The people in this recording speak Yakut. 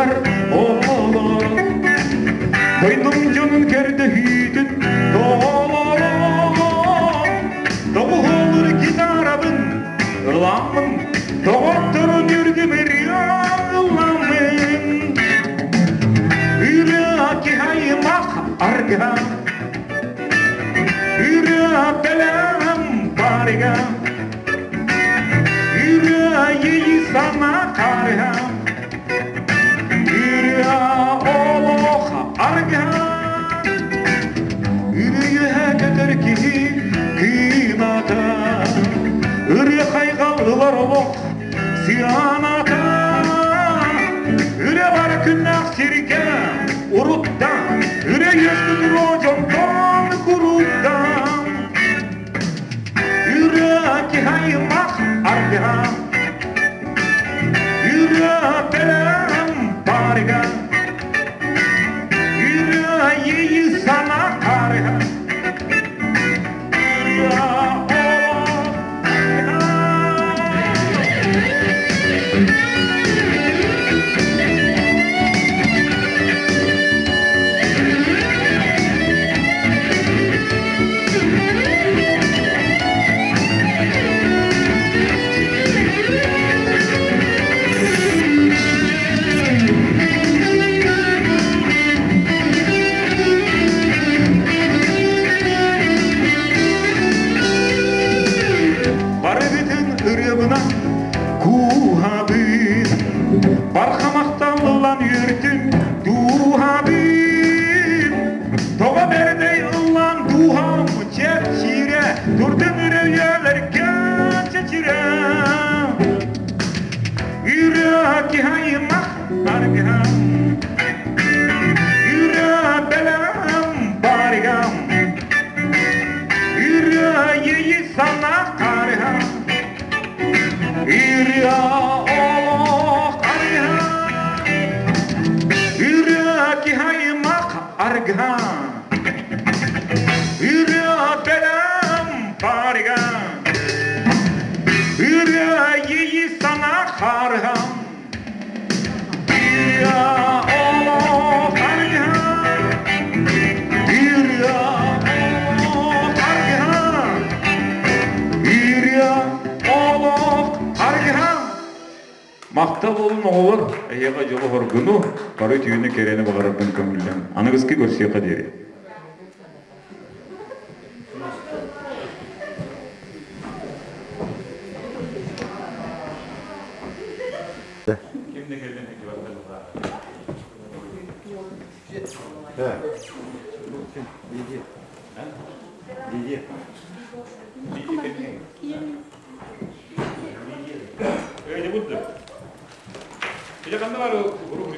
Айар олорон Дойдум дьонун көрдөһүүтүн толорон Доҕуһуолур гитарабын ыламмын Доҕотторун үрдүм ылламмын Ырыа киһи аймах аргыһа Ырыа бэлэм барыга Ырыа иэйии санаа харыһа Ырыа олох аргыһа Үрүйэ көтөр киһи кыыната Ырыа хайҕал ылар олох сыаната Үрэ бар күннээх сиргэ урутта Үрэ үөскүтүр дьонтон куруттан Ырыа киһи аймах аргыһа Ырыа бэлэм барыга Ырыа иэйии санаа харыһа Ырыа олох Барыгытын ырыабынан кууһабын, бархамахталлан үөртүм дууһабын. Тоҕо бэрдэй ыллаан дууһам чэпчиирэ, турдун үрүйэлэргэ чэчирэ. Ырыа киһи аймах аргыһам, ырыа бэлэм барыгам, ырыа иэйии санаа харыһам, ырыа олох арыһам, ырыа киһи аймах аргыһам, ырыа бэлэм барыгам, ырыа иэйии санаа харыһам, ырыа олох аргыһам, ырыа олох аргыһам, ырыа олох аргыһам. Махтал буолун оҕолор, эһиэхэ дьолу-соргуну, бары үтүөнү кэрэни баҕарарбын көҥүллэҥ. Аныгыскы көрсүөххэ диэри. Ким да кэллин Эйди будду. Или ханна бар уру.